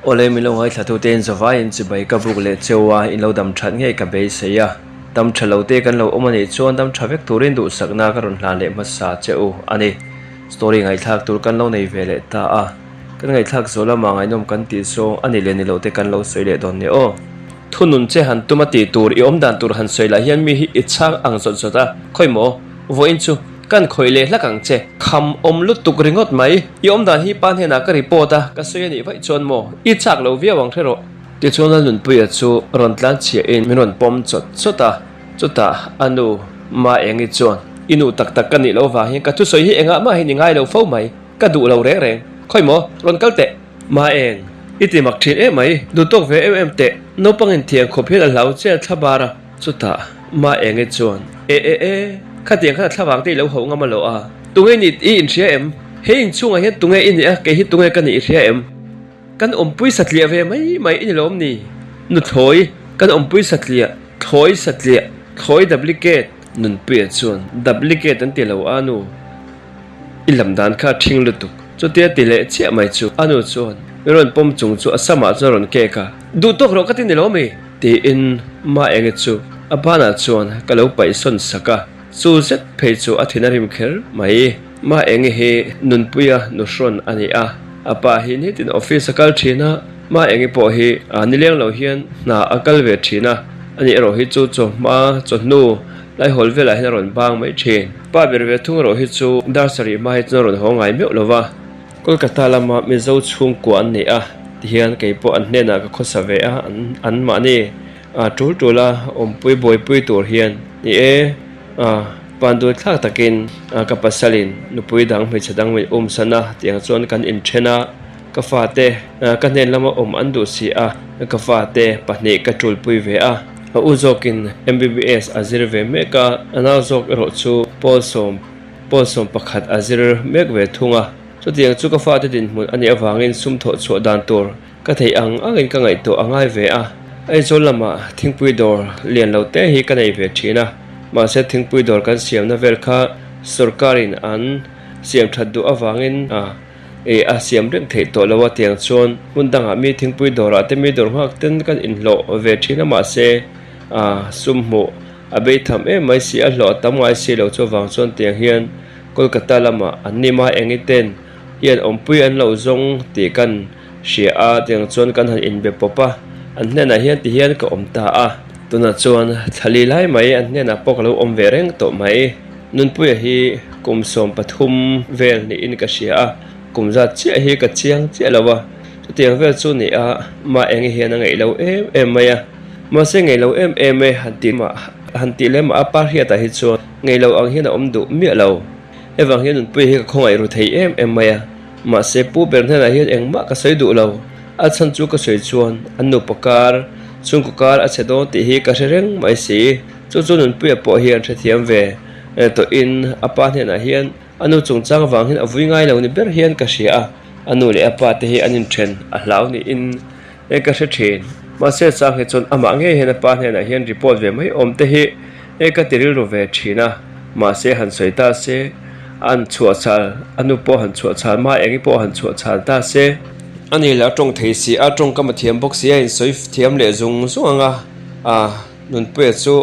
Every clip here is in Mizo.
Awle min lo ngaithlatute in zavaiin chibai ka buk leh cheu a, in lo dam that ngei ka beisei a. Dam tha lo te kan lo awm a nih chuan dam tha vek turin duhsakna ka rawn hlan leh hmasa che u a ni. Story ngaihthlak tur kan lo nei ve leh ta a, kan ngaihthlak zawh lamah ngaihnawm kan tih zawng a ni leh ni lo te kan lo sawi leh dawn nia aw. Thunun che han tum a tih tur i awm dan tur han sawi lah hian mi hi i chhang ang zawt zawt a, khawi maw? Vawiin chu kan khawih leh hlak ang che. Kham awm lutuk ringawt mai. I awm dan hi pa hnenah ka report a, ka sawi a nih vaih chuan maw? I chak lo viau ang hre rawh. Tichuan Lalnunpuia chu rawn tlan chhiah in min rawn pawm chawt chawt a, chutah a nu Maengi chuan, I nu tak tak ka nih loh vang hian ka thusawi hi engah mah hian i ngai lo fo mai, ka duh lo reng reng. Khawi maw? Rawn kal teh. Maeng, i ti mak thin em mai, duh tawk ve em em teh. Naupang inthiang khawp hian a hlau che a thla bar a, chutah Maengi chuan, E e e, khatiang khan a thla vang te i lo hauh ngam a lo a, tunge i nih i inhria em? He inchhungah hian tunge i nih a, kei hi tunge ka nih i hria em? Kan awmpui satliah ve mai mai i ni lawm ni? Nuthlawi, Kan awmpui satliah, thlawi satliah, thlawi duplicate. Nunpuia chuan, Duplicate an ti lo a nu, i lam dan kha a ṭhing lutuk. Chutia ti leh chiah mai chu a nu chuan min rawn pawm chung chu a samah chuan a rawn kek a, Duh tawk rawh ka ti ni lawm i? Tiin Maengi chu a banah chuan ka lo paihsawn sak a. Chu zet phei chu a thin a rim kher mai. Maengi hi Nunpuia nuhrawn a ni a, a pa hi nitin office a kal thin a, Maengi pawh hi nileng lo hian hna a kal ve thin a, ani erawh hi chu chawhma chawhnu laihawl velah hian a rawn bang mai thin. Pa ber ve thung erawh hi chu dar sarih hma hi chuan a rawn haw ngai meuh lo va. Kolkata lama Mizo chhungkua an ni a, tihian kei pawh an hnenah ka khawsa ve a, anmahni A tul tul a, awmpui buaipui tur hian ni e, a panduai thlak takin ka pasalin nupui dang hmeichhe dang min um san a tiang chuan kan inthen a, ka fate ka hnen lama awm an duh si a, ka fate pahnih ka tulpui ve a, a u zawkin MBBS a zir ve mek a, a nau zawk erawh chu pawl sawm pawl 11 a zir mek ve thung a, chutiang chu ka fate dinhmun a nih avangin sum thawh chhuah dan tur Ka theih ang angin ka ngaihtuah a ngai ve a, Aizawl lamah thingpui dawr lian lo te hi ka nei ve thin a, mahse thingpui dawr kan siamna vel kha sorkarin an siam that duh avangin a siam reng theih tawh lo a, tiang chuan hmun dangah mi thingpui dawrah te mi dawr nghak ten kan inhlawh ve thin a, mahse sum hmuh a bei tham em mai si a, hlawh a tam ngai si lo chuvang chuan tiang hian Kolkata lamah an ni mai eng i ten hian awmpui an lo zawng tih kan hria a, tiang chuan kan han inbe pawp a, an hnenah hian ti hian ka awm ta a, tunah chuan thlali lai mai an hnenah pawh ka lo awm ve reng tawh mai. Nunpuia hi kum 13 vel niin ka hria a, kum zat chiah hi ka chiang chiah lo a, chutiang vel chu ni a, mah eng hian a ngeih lo em em mai a, mahse ngeih lo em em e han tih mah han tih leh mah a par hriatah hi chuan ngeih lo ang hian a awm duh miah lo. Hevang hian Nunpuia hi ka khawngaih ru thei em em mai a. Mahse, Pu ber hnenah hian engmah ka sawi duh lo. A chhan chu ka sawi chuan an nupa kar, chhungkaw kar a chhe dawn tih hi ka hre reng mai si. Chu chu Nunpuia pawh hian hrethiam ve tawhin a pa hnenah hian a nu chungchang vang hian a vui ngai lo ni ber hian ka hria a. A nu leh a pa te hi an inthen a hlau niin ka hre thin. Mahse, chang hi chuan amah ngei hian a pa hnenah hian report ve mai awm te hi ka ti rilru ve thin a. Mahse, han sawi ta se, an chhuah chhal, a nu pawh han chhuah chhal, ma engi pawh han chhuah chhal ta se. A ni la tawng thei si a, tawngkam a thiam bawk si a, insawi thiam leh zung zung ang a, a Nunpuia chu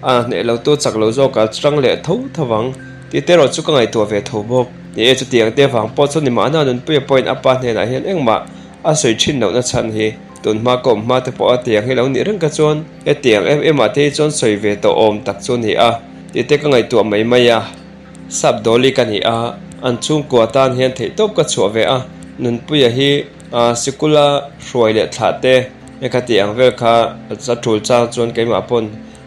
a hneh lo tu chak lo zawk a chang leh tho tho vang tih te erawh chu ka ngaihtuah ve tho bawk. Ni e, chutiang te vang pawh chu ni mahna Nunpuia pawhin a pa hnenah hian engmah a sawi thin lohna chhan hi tun hma ka awm hma te pawh a tiang hi lo nih reng kha chuan hetiang em em ah te hi chuan sawi ve tawh awm tak chu ni a tih te ka ngaihtuah mai mai a. Sap Dawli ka ni a, an chhungkua tan hian theihtawp ka chhuah ve a, Nunpuia hi sikula hruai leh thlah te ka tih ang vel kha a tul chang chuan keimah pawn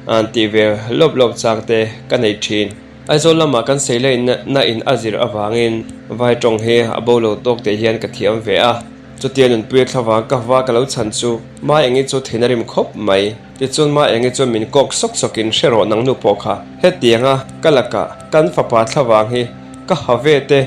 an tih ve lawp lawp chang te ka nei thin. Aizawl lamah kan sei laihna in a zir avangin vai tawng hi a bo lo tawk tih hian ka thiam ve a. Chutia Nunpuia thlavang ka va ka lo chhan chu Maengi chu thin a rim khawp mai. Tichuan Maengi chuan min kawk sawk sawkin hre rawh nang nu pawh kha hetianga ka lakah kan fapa thlavang hi ka ha ve te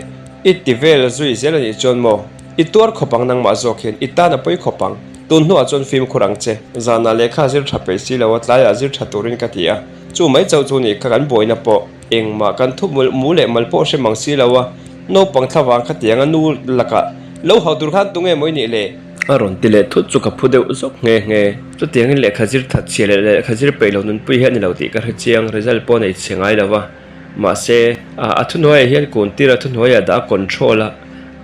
i ti vel zui zel a nih chuan maw i tuar khawp ang nangmah zawk hian i tan a pawi khawp ang. Tun hnuah chuan fimkhur ang che. Zanah lehkha zir tha peih si lo a tlaiah zir tha turin ka ti a. Chu mai chauh chu nih kha kan buaina pawh engmah kan thu mu leh mal pawh hre mang si lo a, naupang thlavang khatianga nu lakah lo hau tur khan tunge maw i nih le? A rawn ti leh thut chu ka phu deuh zawk nghe nghe. Chutiangin lehkha zir that chhia leh lehkha zir peih lo nunpui hi a ni lo tih ka hre chiang, result pawh a nei chhe ngai lo va. Mahse, a thuhnuaiah hian kun tir a thuhnuaiah dah a control a,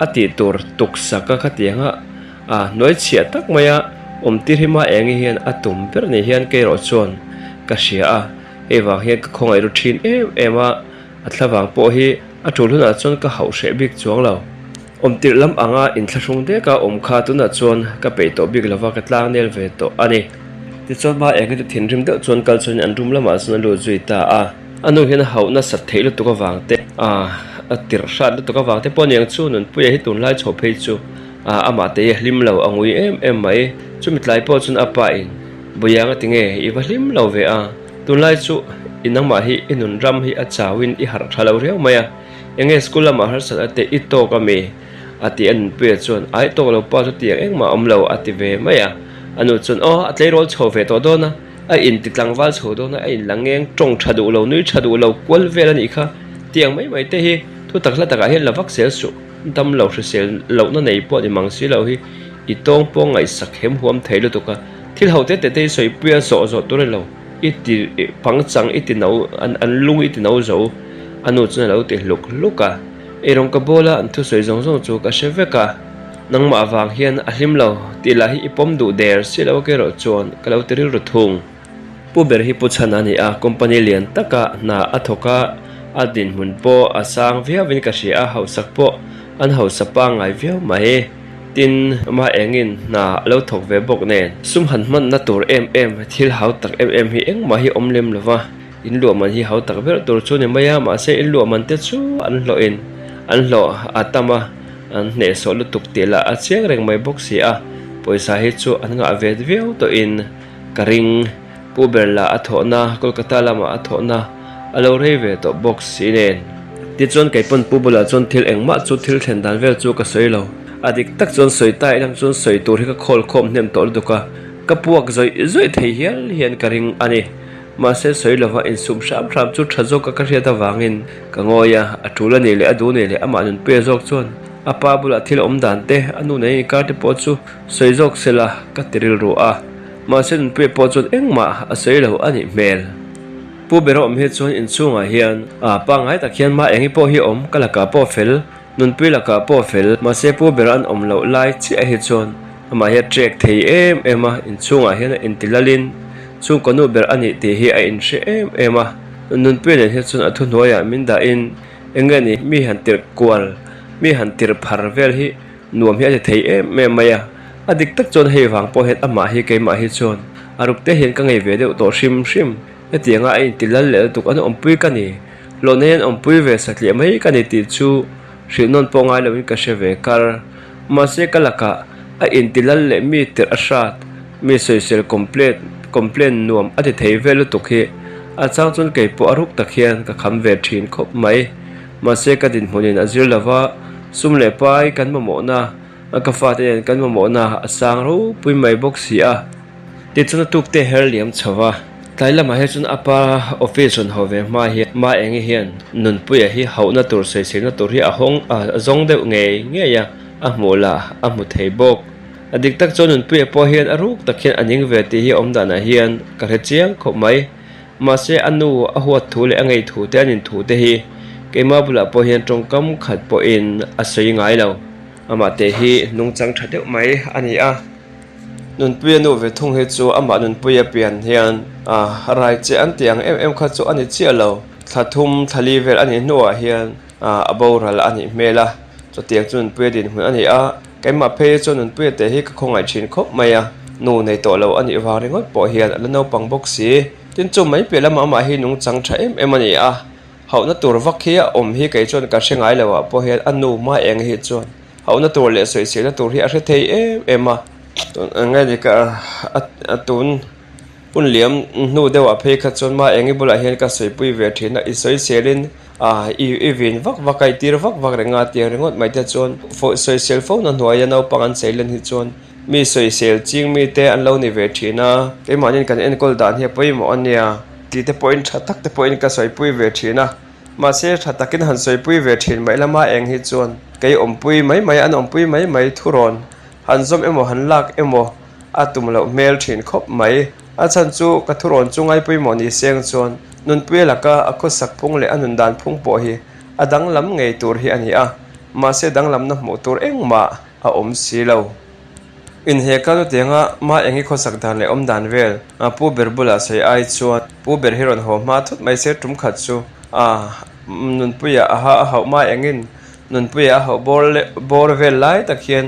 a tih tur tuksak a khatianga a hnuai chhiah tak maia awm tir hi mah eng hian a tum ber ni hian kei erawh chuan ka hria a, hei vang hian ka khawngaih ru thin em em a, a thlavang pawh hi a tul hunah chuan ka hauh hreh bik chuang lo. Awm tirh lam anga inthlahrung deka awm kha tunah chuan ka peih tawh bik lova ka tlang nel ve tawh a ni. Tichuan hma eng hi chu thinrim deuh chuan kal chuan an room lamah chuan a lut zui ta a. A nu hian a hauh nasat theih lutuk avang te, a tirh hrat lutuk avang te pawh aniang chu Nunpuia hi tunlai chho phei chu amah te hi a hlim lo a ngui em em mai. Chumi tlai pawh chuan a pa in, Buiang a ti nge i va hlim lo ve a, tunlai chu i nangmah hi i nun ram hi a chau in i harh tha lo riau mai a, enge school lamah harsat a te i tawk a mi? a ti a Nunpuia chuan, Ai tawk lo pa chu tiang engmah a awm lo a ti ve mai a. A nu chuan, Aw a tleirawl chho ve tawh dawn a. A in ti tlangval chho dawn a, a in la ngeng tawng tha duh lo, nui tha duh lo kual vel a nih kha. Tiang mai mai te hi thu tak hla takah hian la vak zel suh. Dam lo hrisel lohna nei pawh ni mang si lo hi i tawng pawh ngaihsak hem huam thei lutuk a. Thil ho te te te hi sawipui a zawh zawh tur a ni lo. I ti pangchang i ti no an an lung i ti no zo. A nu chuan a lo ti hluk hluk a. Eirawng ka bawl a, an thusawi zawng zawng chu ka hre vek a. Nangmah avang hian a hlim lo tih lah hi i pawm duh der si lo ake erawh chuan ka lo ti rilru thung. Pu ber hi Pu Chhan a ni a, company lian taka hna a thawk a, a dinhmun pawh a sang viauin ka hria a, hausak pawh an hausa pangngai viau mai. Tin, amah engin hna a lo thawk ve bawk nen. Sum han hmanna tur em em, thil hau tak em em hi engmah hi awm lem lo va, in luah man hi hau tak ber tur chu ni mai a, mahse in luah man te chu an hlawhin an hlawh a tam a. An hnehsawh lutuk tih lah a chiang reng mai bawk si a, pawisa hi chu an ngah vet viau tawhin ka ring. Pu ber lah a thawhna, Kolkata lamah a thawhna a lo rei ve tawh bawk si nen. Tichuan kei pawn pu bulah chuan thil engmah chu thil thlen dan vel chu ka sawi lo. A dik tak chuan sawi ta ilang chuan sawi tur hi ka khawl khawm hnem tawh lutuk a, ka puak zawih zawih thei hial hian ka ring a ni. Mahse sawi lova insum hram hram chu tha zawka ka hriat avangin ka ngawi a, a tul a nih leh a duh nih leh amah nunpuia zawk chuan a pa bulah thil awm dan te, a nu nei inkar te pawh chu sawi zawk se la ka ti rilru a. Mahse nunpuia pawh chuan engmah a sawi lo a nih hmel. Pu Bera awm hi chuan inchhungah hian a pangngai tak hian mah engi pawh hi awm, ka lakah pawh fel, Nunpui lakah pawh fel, mahse pu ber an awm loh lai chiah hi chuan amah hi a trek thei em em a, inchhungah hian a inti lalin chhungkaw nu ber a nih tih hi a inhre em em a. Nunpui nen hi chuan a thuhnuaiah min dahin eng nge ni mi han tirh kual, mi han tirh phar vel hi nuam hi a ti thei em em mai a. A dik tak chuan hei vang pawh hian amah hi keimah hi chuan a ruk te hian ka ngei ve deuh tawh hrim hrim. Hetianga a inti lal leh lutuk an awmpui ka ni. Hlawhna hian awmpui ve satliah mai ka ni tih chu hrilh nawn pawh ngai loin ka hre ve kar. Mahse ka lakah a inti lal leh mi tirh a hrat, mi sawisel complain complain nuam a ti thei vel lutuk hi a chang chuan kei pawh a ruk tak hian ka kham ve thin khawp mai. Mahse ka dinhmunin a zir lova, sum leh pai kan mamawhna, ka fate nen kan mamawhna a sang ropui mai bawk si a. Tichuan a tuk te her liam chho va, tlai lamah hi chuan a pa office rawn haw ve hma hian Ma Engi hian Nunpuia hi hauhna tur sawiselna tur hi a hawng a zawng deuh ngei ngei a, a hmuh lah a hmu thei bawk. A dik tak chuan Nunpuia pawh hian a ruk tak hian a ning ve tih hi a awm danah hian ka hre chiang khawp mai. Mahse a nu a huat thu leh a ngei thu te a nin thu te hi keimah bulah pawh hian tawngkam khat pawhin a sawi ngai lo. Amah te hi nungchang tha deuh mai a ni a. Nunpuia nu ve thung hi chu amah Nunpuia pian hian a rai che an tih ang em em kha chu a ni chiah lo. Thla thum thla li vel a nih hnuah hian a boral a nih hmel a, chutiang chu Nunpuia dinhmun a ni a. Keimah phei hi chuan Nunpuia te hi ka khawngaih thin khawp mai a, nu nei tawh lo a nih vang ringawt pawh hian a la naupang bawk si. Tin chu mai piah lamah amah hi nungchang tha em em a ni a, hauhna tur vak hi a awm hi kei chuan ka hre ngai lo ah pawh hian a nu hma eng hi chuan Hauhna tur leh sawiselna tur hi a hre thei em em a, eng nge ni ka a tun hun liam hnu deuhah phei kha chuan ma eng i bulah hian ka sawipui ve thin a, i sawiselin ah i i vin vak vak a, i tir vak vak reng a tiang ringawt mai te chuan sawisel fo na hnuaia naupang an seilen hi chuan mi sawisel ching mi te an lo ni ve thin a, keimahniin kan enkawl dan hi a pawimawh a nia tih te pawhin tha tak te pawhin ka sawipui ve thin a. Mahse, tha takin han sawipui ve thin mai lama eng hi chuan kei awmpui mai mai an awmpui mai mai thurawn. han zawm emaw han lak emaw a tum loh hmel thin khawp mai. A chhan chu ka thurawn chu ngaipawimawh ni seng chuan Nunpuia laka a khawsak phung leh a nun dan phung pawh hi a danglam ngei tur hi a ni a, mahse danglamna hmuh tur engmah a awm si lo. Inheka chutianga mah eng i khawsak dan leh awm dan vel a pu ber bulah sawi ai chuan pu ber hi rawn haw hma thut mai se tum khat chu a Nunpuia a ha a hauh mah engin Nunpuia a hauh bawr leh bawr vel lai tak hian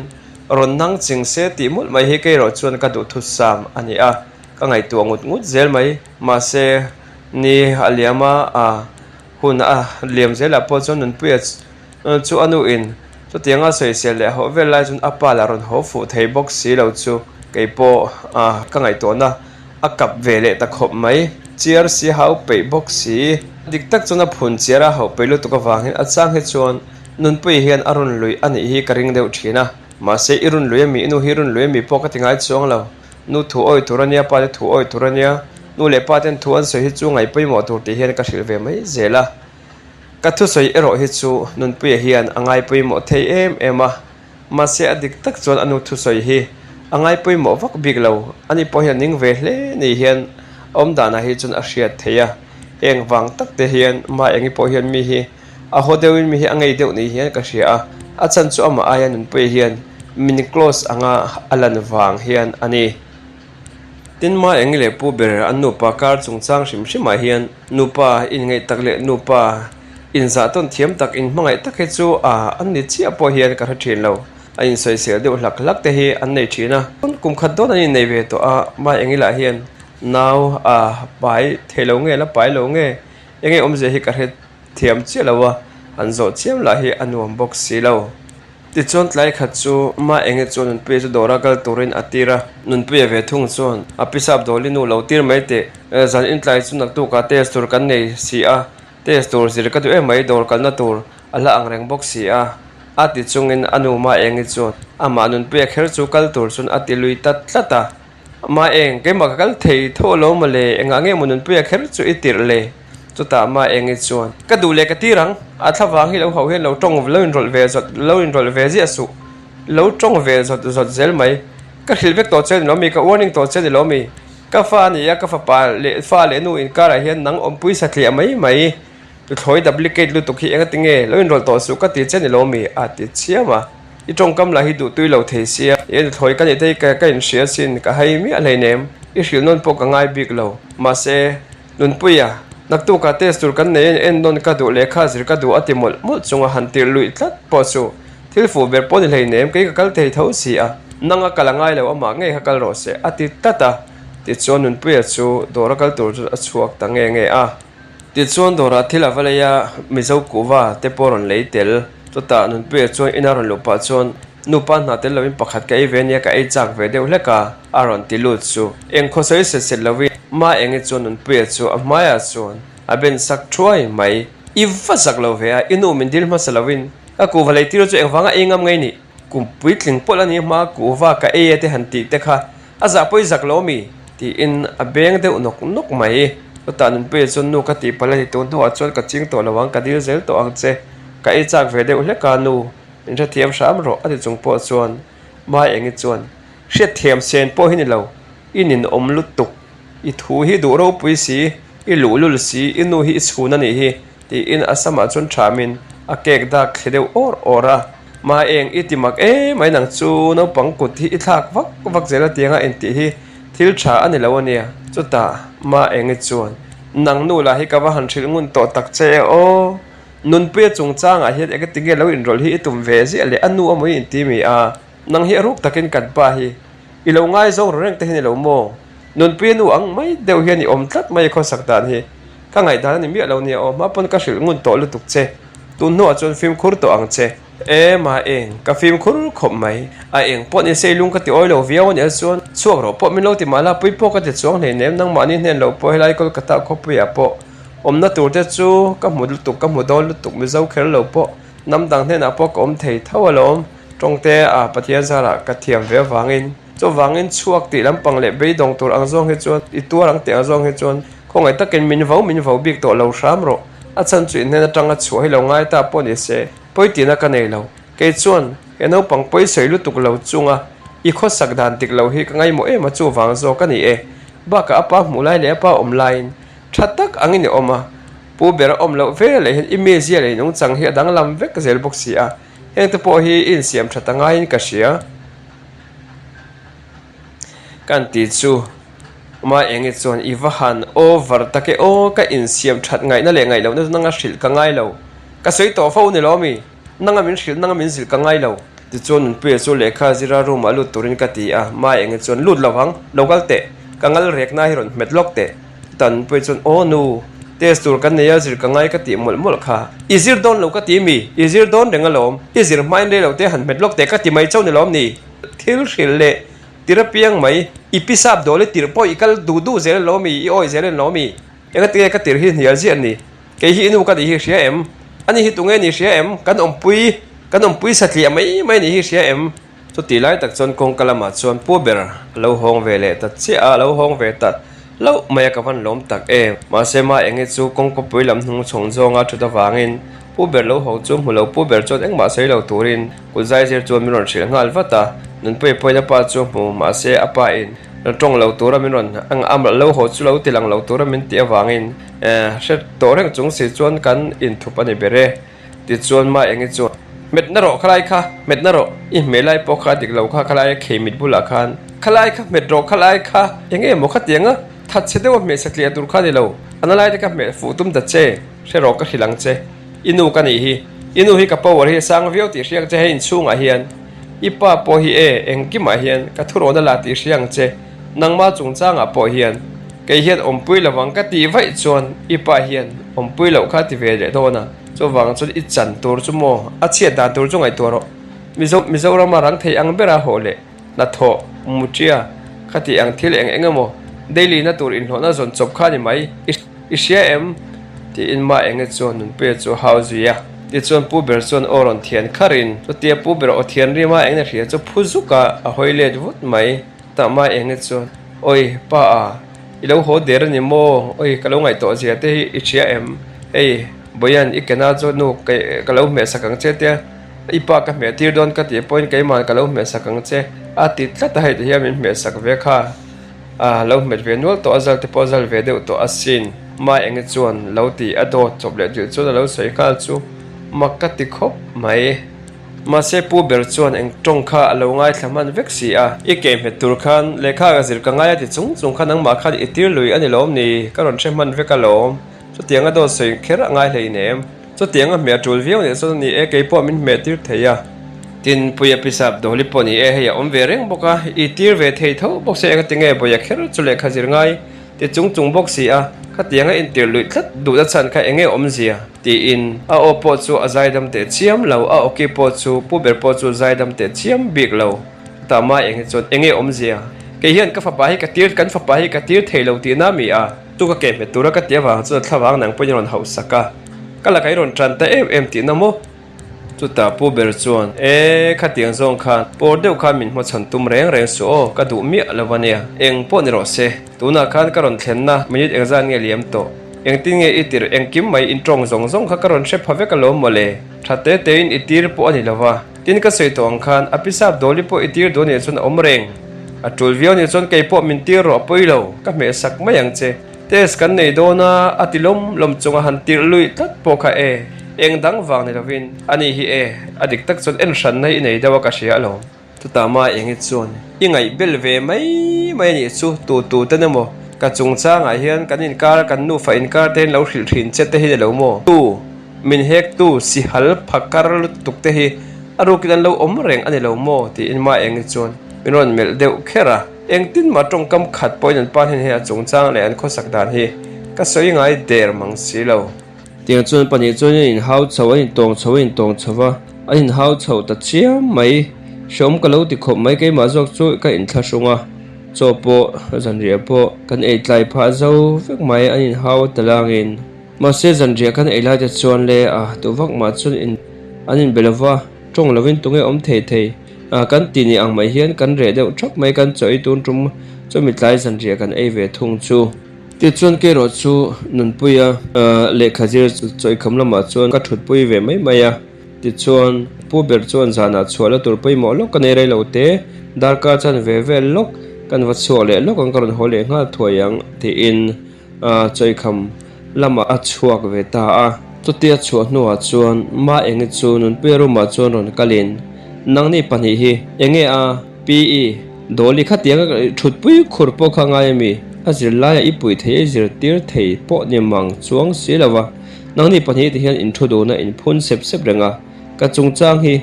rawn nang ching se tih mawlh mai hi kei erawh chuan ka duh thut sam a ni a, ka ngaihtuah ngut ngut zel mai. Mahse ni a liam a, a hun a liam zelah pawh chuan Nunpuia chu a nu in chutianga sawisel leh hauh vel lai chuan a pa lah rawn haw fuh thei bawk si lo chu kei pawh ka ngaihtuahna a kap ve leh ta khawp mai. Chiar si hau peih bawk si. Dik tak chuan a phun chiar a hauh peih lutuk avangin a chang hi chuan Nunpuii hian a rawn lui a nih hi ka ring deuh thin a. Mahse i rawn lui ami, i nu hi i rawn lui ami pawh ka ti ngai chuang lo. Nu thu awi tur a nia, pa te thu awi tur a nia. Nu leh pa ten thu an sawi hi chu ngaih pawimawh tur tih hian ka hrilh ve mai zel a. Ka thusawi erawh hi chu Nunpuia hian a ngai pawimawh thei em em a, mahse a dik tak chuan a nu thusawi hi a ngai pawimawh vak bik lo, ani pawh hian a ning ve hle ni hian a awm danah hi chuan a hriat theih a, heng vang tak te hian mah engi pawh hian mi hi a haw deuhin mi hi a ngei deuh ni hian ka hria a, a chhan chu amah aia Nunpuia hian min close anga a lan vang hian a ni. Tin ma eng leh pu ber an nupa kar chungchang hrim hrimah hian nupa inngaih tak leh nupa inzah tawn thiam tak inhmangaih tak hi chu a an ni chiah pawh hian ka hre thin lo. A insawisel deuh hlak hlak te hi an nei thin a. Kum khat dawn an innei ve tawh a, ma eng ilah hian nau a pai thei lo nge la pai lo nge enge awmzia hi ka hre thiam chiah lo a, an zawh chiam lah hi a nuam bawk si lo. Tichuan tlai khat chu mah enge chuan Nunpuia chu dawra kal turin a tir a, Nunpuia ve thung chuan a pisap dawli nu lo tir mai teh, zan intlai chu naktukah test tur kan nei si a, test tur zir ka duh em mai dawr kalna tur a hla ang reng bawk si a, a ti chungin a nu mah engi chuan amah Nunpuia kher chu kal tur chuan a ti lui ta tlat a. Mah eng, keimah ka kal thei tho lo mawle, engah nge maw Nunpuia kher chu i tirh le? Chutah mah engi chuan, Ka duh leh ka tir ang, a thla vang hi lo hauh hian lo tawng lo inrawlh ve zawt, lo inrawlh ve ziah suh, lo tawng ve zawt zawt zel mai. Ka hrilh vek tawh che a ni lo mi, ka warning tawh che a ni lo mi? Ka fa a ni a, ka fapa leh fa leh nu inkarah hian nang awmpui satliah mai mai. Tuthlawi duplicate lutuk hi engati nge lo inrawlh tawh suh ka ti che ni lo mi? a ti chiam a. I tawngkam lah hi duhtui lo thei sia, i tuthlawi ka nih te hi ka inhria sin, ka hai miah hleinem, i hrilh nawn pawh ka ngai bik lo. Mahse, Nunpuia, naktukah test tur kan nei a en nawn ka duh lehkha zir ka duh a ti mawlh mawlh chunga han tirh luih tlat pawh chu thil fuh ber pawh ni hleinem kei ka kal thei tho si a, nang a kal a ngai lo amah ngei kha kal rawh se a ti tlat a. Tichuan Nunpuia chu dawr a kal tur chu a chhuak ta nge nge a. Tichuan dawrah thil a va lei a, Mizo kuhva te pawh rawn lei tel. Chutah Nunpuia chuan ina rawn luh pah chuan, Nupa hna tel lovin pakhat ka ei ve nia ka ei chak ve deuh hlek a, a rawn ti lut chu. Eng khaw sawi set set lovin Ma Engi chuan Nunpuia chu a hmaiah chuan a ben sak thuai mai. I va zak lo ve a, i nu min dil hmasa lovin ka kuhva lei tir chu engvanga ei ngam ngei nih? Kum puitling pawlh a ni hma kuhva ka ei e te han tih te kha A zah pawi zak lo mi? tiin a beng deuh nawk nawk mai. Chutah Nunpuia chuan nu ka tih palh a ni tun hnuah chuan ka ching tawh lo ang, ka dil zel tawh ang che. Ka ei chak ve deuh hlek a nu, min hrethiam hram rawh a ti chung pawh chuan Mai Engi chuan hriatthiam sen pawh hi ni lo, i ninawm lutuk, i thu hi duh ropui si, i luhlul si, i nu hi i chhun a nih hi. Tiin a samah chuan thamin a cake dak thli deuh awr awr a. Mah eng i ti mak em mai nang chu naupang kut hi i thlak vak vak zel a tianga intih hi thil tha a ni lo a nia. Chutah mah engi chuan nang nu lah hi ka va han hrilh ngun tawh tak che e aw. Nunpuia chungchangah hian engati nge lo inrawlh hi i tum ve ziah leh a nu amaw i inti mi a. Nang hi a ruk takin kan pa hi i lo ngaizawng ru reng te hi ni lo maw? Nunpuia nu ang mai deuh hian i awm tlat mai khawsak dan hi ka ngaihdan a ni miah lo nia aw, hma pawn ka hrilh ngun tawh lutuk che, tun hnuah chuan fimkhur tawh ang che. E mah eng, ka fimkhur khawp mai, a eng pawh ni se i lung ka ti awi lo viau a nia chuan chhuak rawh pawh min lo ti mah la, pui pawh ka ti chuang hleinem, nangmahni hnen lo pawh helai Kolkata khawpuiah pawh awmna tur te chu ka hmu lutuk, ka hmu dawn lutuk, Mizo kher lo pawh hnam dang hnenah pawh ka awm thei tho alawm, tawngte a Pathian zarah ka thiam ve avangin. Chuvangin chhuak tih lampang leh beidawng tur ang zawng hi chuan, i tuar ang tih ang zawng hi chuan khawngaih takin min vo min vo bik tawh lo hram rawh. A chhan chu inhnen atanga chhuah hi lo ngai ta pawh ni se, pawi tihna ka nei lo. Kei chuan he naupang pawi sawi lutuk lo chunga I khawsak dan dik lo hi ka ngaimawh em a chuvang zawk a ni e. Bakah a pa hmuh lai leh a pa awm laiin tha tak angin i awm a, pu ber a awm loh ve leh hian i mizia leh i nungchang hi a danglam vek zel bawk si a, hengte pawh hi i insiam that a ngaiin ka hria. Kan ti chu Mai Engi chuan i va han over tak e aw, ka insiam that ngaihna leh ngaih lohna chu nanga hrilh ka ngai lo, ka sawi tawh fo ni lo ami? Nanga min hrilh nanga min zilh ka ngai lo. Tichuan Nunpuia chu lehkha zira room ah lut turin ka ti a, Mai Engi chuan lut lo ang, lo kal teh, ka ngal rekna hi rawn hmet lawk teh. Chutah Nunpuia chuan aw nu, test tur kan nei a zir ka ngai ka tih mawlh mawlh kha. I zir dawn lo ka ti mi? I zir dawn reng alawm, i zir hmain rei lo te han hmet lawk teh ka ti mai chauh ni lawm ni? Thil hrilh leh tir apiang mai, i pi sap dawl i tirh pawh i kal duh duh zel alawm i, i awi zel alawm i. Engatinge ka tirh hi hnial ziah ni? Kei hi i nu ka nih hi hria em? Ani hi tunge ni hria em? Kan awmpui, kan awmpui satliah mai mai nih hi hria em? Chuti lai tak chuan kawngka lamah chuan pu ber a lo hawng ve leh ta chiah a, a lo hawng ve ta hlauh mai a, ka van lawm tak em. Mahse ma enge chu kawngka pui lam hnung chhawng zawnga thut avangin pu ber lo hawng chu hmu lo pu ber chuan engmah sawi lo turin kut zai zir chuan min rawn hrilh nghal vat a, Nunpuia pawhin a pa chu a hmu mahse a pa in rawn tawng lo tura min rawn a lo haw chu lo ti lang lo tura min tih avangin hre tawh reng chung si chuan kan inthup a ni ber e. Tichuan ma enge chuan hmet na rawh khalai kha hmet na rawh i hmeh lai pawh kha a dik lo kha khalai a khei mit bulah khan khalai kha hmet rawh khalai kha enge emaw khatiang a that chhe deuh a hmeh satliah tur kha ni lo a na lai te kha hmeh fuh tum ta che hre rawh ka hrilh ang che i nu ka nih hi i nu hi ka power hi a sang viau tih hria ang che hei inchhungah hian i pa pawh hi e engkimah hian ka thurawn a la tih hria ang che nangma chungchangah pawh hian kei hian awmpui lovang ka tih vaih chuan i pa hian awmpui loh kha ti ve leh dawn a. Chuvang chuan i chan tur chu maw? A chhiat dan tur chu ngaihtuah rawh. Mizo Mizorama rang thei ang bera hawh leh hnathawh, mutia, khati ang thil eng eng emaw daily na tur inhlawhna zawn chawp kha ni mai. I i hria em? Tiin ma enge chuan Nunpuia chu a hau zui a. Tichuan Pu ber chuan aw rawn thian kharin chutia Pu ber aw thian ri ma engna hria chu phu zuk a, a hawi let vut mai. Tah ma enge chuan, Awi, pa a, I lo haw der a ni maw? Awi, ka lo ngaihtuah zia te hi i hria em? Hei, Bawian, i kena chu nu ka lo hmeh sak ang che tia i pa ka hmeh tir dawn ka tih pawhin keiman ka lo hmeh sak ang che a ti tlat a, hei ti hian min hmeh sak ve kha. A lo hmet ve nual tawh a, zal te pawh a zal ve deuh tawh asin. Mai enge chuan lo ti a dawt chawp leh dil chuan a lo sawi nghal chu mak ka ti khawp mai. Mahse pu ber chuan eng tawng kha a lo ngaithla hman vek si a. I ke hmet tur khan lehkha ka zir ka ngai a ti chung chung kha nangmah khan i tir lui a ni lawm ni? Ka rawn hre hman vek alawm. Chutiang a dawt sawi kher a ngai hlein em? Chutiang a hmeh a tul viau nih chuan a ni e, kei pawh min hmeh tir thei a. Tin, Puia Pisap Dawli pawh ni e, hei a awm ve reng bawk a, i tir ve thei tho bawk se engatinge Bawia kher chu lehkha zir ngai ti chung chung bawk si a, khatiang a intir luih tlat duhna chhan kha enge awmzia? Tiin a aw pawh chu a zaidam teh chiam lo, a awki pawh chu pu ber pawh chu zaidam teh chiam bik lo. Chutah mai eng hi chuan enge awmzia? Kei hian ka fapa hi ka tir, kan fapa hi ka tir thei lo tihna mi a? Chu ka keh hmet tura ka tih avang chuan a thlavang nang pawhin a rawn hauh sak a, ka lakah i rawn tan ta em em tihna maw? Chutah pu ber chuan, E, khatiang zawng khan pawr deuh khan min hmachhawn tum reng reng suh aw, ka duh miah lo a nia. Eng pawh ni rawh se, tunah khan ka rawn thlenna minute engzat nge liam tawh? Engtin nge i tirh engkim mai intawng zawng zawng kha ka rawn hre pha vek alawm mawle? Tha te tein i tir pawh a ni lo va, tin ka sawi tawh ang khan a pisap dawli pawh i tir duh nih chuan a awm reng. A tul viau nih chuan kei pawh min tir rawh a pawi lo, ka hmeh sak mai ang che. Test kan nei dawn a, a ti lawm lawm chung a han tirh luih tlat pawh kha e, eng dang vang ni lovin a ni hi e, a dik tak chuan en hranna hi i nei deuh a ka hria alawm. Chutah ma eng i chuan i ngaih bel ve mai mai a nih chu, tu tu ten emaw ka chungchangah hian kan inkar kan nufa inkar te hian lo hrilh thin che te hi ni lo maw? Tu min hek tu sihal phakar lutuk te hi a rukin an lo awm reng a ni lo maw? tiin ma eng i chuan min rawn melh deuh kher a. Engtin mah tawngkam khat pawhin an pa hnen hian a chungchang leh an khawsak dan hi ka sawi ngai der mang si lo. Tiang chuan pahnih chuan an inhau chho, an intawng chho, an intawng chho va, an inhau chho ta chiam mai. Hreawm ka lo ti khawp mai, keimah zawk chu ka inthlahrung a, chaw pawh, zanriah pawh kan ei tlai phah zo vek mai, an inhau ta langin. Mahse zanriah kan ei lai te chuan le a duh vak mah chuan an inbe lo va, tawng lovin tunge awm thei thei. Kan ti ni ang mai hian kan reh deuh thap mai kan chaw ei tun tum chumi tlai zanriah kan ei ve thung chu. Tichuan kerawh chu Nunpuia lehkha zir chaw eikham lamah chuan ka thutpui ve mai mai a. Tichuan Pu ber chuan zanah chhuah la tur pawimawh lawk ka nei rei lo te. Darkar chan ve vel lawk kan va chhuak leh lawk ang ka rawn haw leh nghal thuai ang tiin Chawikham lamah a chhuak ve ta a. Chutia chhuah hnuah chuan Ma Engi chu Nunpuia room-ah chuan rawn kalin, Nangni pahnih hi enge a? PE, Dawli khatianga thutpui khur pawh kha ngai ami? A zirlaiah i pui thei i zirtir thei pawh ni mang chuang si lo va, nangni pahnih te hian in thu duhna in phun sep sep reng a, ka chungchang hi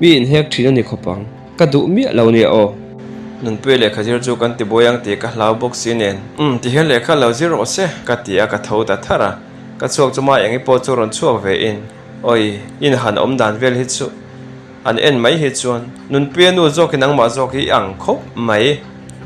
mi inhek thin a ni khawp ang. Ka duh miah lo nia aw. Nunpuia lehkha zir chu kan ti buai ang tih ka hlau bawk si nen. Umm, ti hian lehkha lo zir rawh se, ka ti a, ka tho ta thar a. Ka chhuak chu mai engi pawh chu rawn chhuak ve in. Awi, in han awm dan vel hi chu an en mai hi chuan Nunpuia nu zawk hi nangmah zawk hi i ang khawp mai.